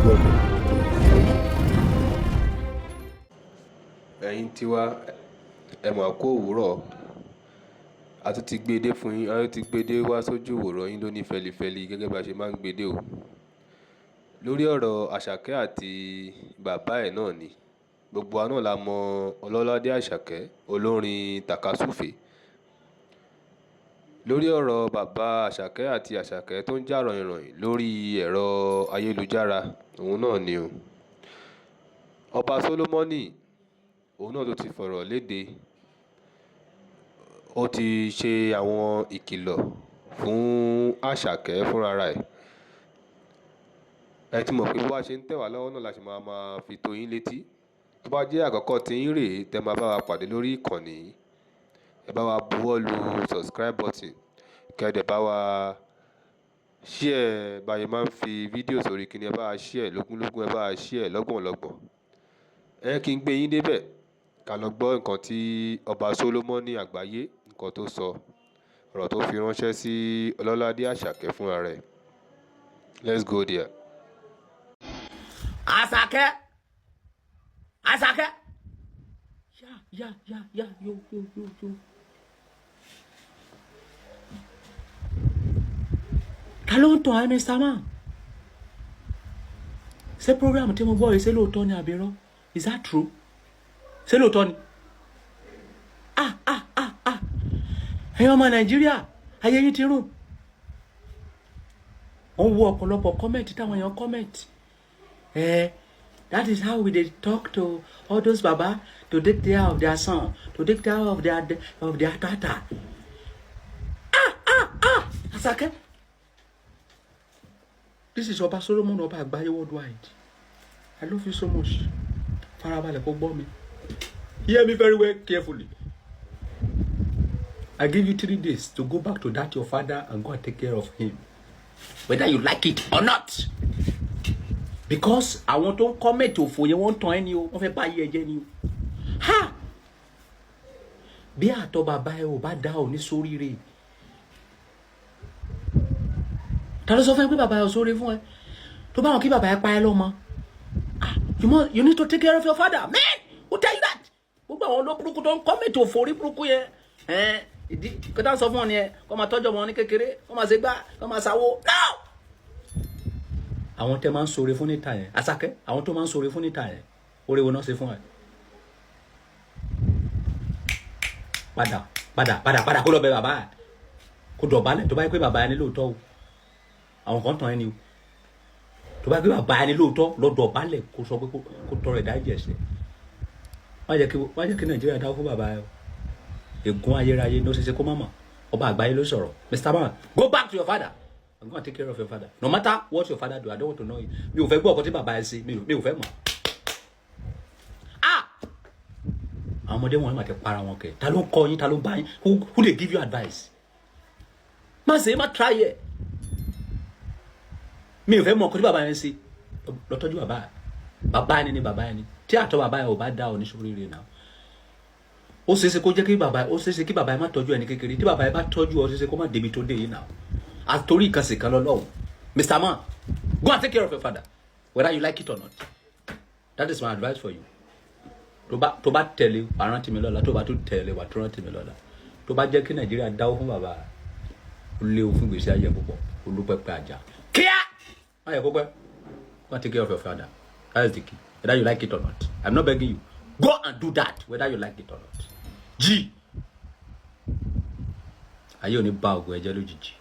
Welcome. Ẹ̀yin tiwa, ẹ mà kú òwúrọ̀. A tún ti gbé dé fún yín, a tún ti gbé dé wá sójú ìwòran yín lóní fẹlifẹli gẹ́gẹ́ bí a ṣe máa ń gbé dé o. Lórí ọ̀rọ̀ Àṣàkẹ́ àti bàbá ẹ̀ náà ni. Gbogbo wa náà la mọ Ọlọ́ládé Àṣàkẹ́, olórin tàkasúfèé. Lórí ọ̀rọ̀ bàbá Àṣàkẹ́ àti Àṣàkẹ́ tó ń jà ròhìnròhìn lórí ẹ̀rọ ayélujára, òun náà ni o. Ọba Sólómọ́nì, òun náà tó ti fọ̀rọ̀ léde. Ó ti ṣe àwọn ìkìlọ̀ fún Àṣàkẹ́ fúnra ẹ̀. Ẹ ti mọ̀ pé bó bá ṣe ń tẹ̀ wá lọ́wọ́ náà la ṣe máa máa fi tó yín létí. Tó bá jẹ́ àkọ́kọ́ tí yín rèé, tẹ máa bá wa pàdé lórí ìkànnì yìí. Ẹ bá wa buwọ́ lu subscribe button, kí ẹ dẹ̀ bá wa share bá ṣe máa ń fi fídíò sórí kíni, ẹ bá wa share lógúnlógún, ẹ bá wa share lọ́gbọ̀nlọ́gbọ̀n. Ẹ kí n gbé yín débẹ̀ ká lọ gbọ́ nǹkan tí Ọba Sólómọ́nì àgbáyé, nǹkan tó sọ, ọ̀rọ̀ tó fi ránṣẹ́ sí Ọlọ́ládé Àṣàkẹ́ fúnra rẹ̀. Let's go there. Àṣàkẹ́, Àṣàkẹ́, yá yá yá yá, yo yo yo yo. Ta ló ń tàn ẹ́, Mr. Man? Ṣé program tí mo gbọ́ yìí, ṣé lóòótọ́ ni àbí irọ́? Is that true? Ṣé lóòótọ́ ni? Ah ah ah ah, ẹ̀yin ọmọ Nàìjíríà, ayé yín ti rùn. Wọ́n wo ọ̀pọ̀lọpọ̀ comment táwọn èèyàn comment. That is how we dey talk to all those baba to take care of their son, to take care of their daughter. Ah ah ah, Àṣàkẹ́. This is Ọba Solomon, Ọba Àgbáyé worldwide. I love you so much. Farabalẹ̀ kó gbọ́ mi. Hear me very well carefully. I give you 3 days to go back to that your father and go and take care of him, whether you like it or not. Because àwọn tó ń comment òfò yẹn, wọ́n ń tàn ẹ́ ni o, wọ́n fẹ́ bá yí ẹ jẹ́ ni o. Ha! Bí àtọ̀ bàbá ẹ ò bá dá ò ní sóríire. Ta ló sọ fún ẹ pé bàbá ẹ ò sóore fún ẹ? Tó bá wọn kí bàbá ẹ pa ẹ lọ́mọ. Ah, you need to take care of your father. Man, who tell you that? Gbogbo àwọn olóburúkú tó ń comment òfò orí burúkú yẹn. Ẹ ìdí kí tá sọ fún ọ nìyẹn, kó máa tọ́jú ọmọ ní kékeré, kó máa ṣe gbá, kó máa ṣàwó. No! Àwọn tẹ máa ń ṣoore fún níta yẹn, Àṣàkẹ́, àwọn tó máa ń ṣoore fún níta yẹn, oore wo náà ṣe fún ẹ? Padà padà padà padà, kó lọ bẹ bàbá ẹ, kó dọ̀bálẹ̀. Tó bá yẹ pé bàbá ẹ ní lóòótọ́ o, àwọn kan tàn ẹ́ ni o. Tó bá yẹ pé bàbá ẹ ní lóòótọ́, lọ dọ̀bálẹ̀, kó sọ pé kó tọrọ ìdáríjì ẹ̀ṣẹ̀. Má jẹ́ kí Nàìjíríà dáwọ́ fún bàbá ẹ o. Ègún ayérayé ní ó ṣe ṣe kó má mọ̀. Ọba àgbáyé ló sọ̀rọ̀. Mr. Man, go back to your father. I'm gonna take care of your father. No matter what your father do, I don't want to know it. Mi ò fẹ́ gbọ́ ọ̀kan tí bàbá ẹ ṣe, mi ò fẹ́ mọ̀. Ah! Àwọn ọmọdé wọn máa ti para wọn kẹ. Ta ló ń kọ́ yín? Ta ló ń bá yín? Who dey give you advice? Má ṣe, má try ẹ̀. Mi ò fẹ́ mọ̀ ọ̀kan tí bàbá yẹn ṣe. Lọ tọ́jú bàbá ẹ. Bàbá ẹni ni bàbá ẹni. Tí àtọ̀ bàbá ẹ ò bá dá ọ ní sóríire náà. Ó ṣeé ṣe kó jẹ́ kí bàbá, ó ṣeé ṣe kí bàbá ẹ má tọ́jú ẹni kékeré. Tí bàbá ẹ bá tọ́jú ọ, ó ṣeé ṣe kó má débi tó dé yìí náà. Àtòrí ìkànsì kan lọ́lọ́run. Mr. Man, go and take care of your father, whether you like it or not. That is my advice for you. Tó bá tẹ̀lé, wà á rántí mi lọ́la. Tó bá tó tẹ̀lé, wà á tó rántí mi lọ́la. Tó bá jẹ́ kí Nàìjíríà dáwó fún bàbá, ó léwu fún ìgbésí ayé púpọ̀. Olúpẹ̀pẹ̀ àjà. Kíá! Má yẹ kó pẹ́. Go and take care of your father. That is the key. Whether you like it or not. I'm not begging you. Go and do that, whether you like it or not. G. Ayé ò ní bá ògùn ẹ̀jẹ̀ lójijì.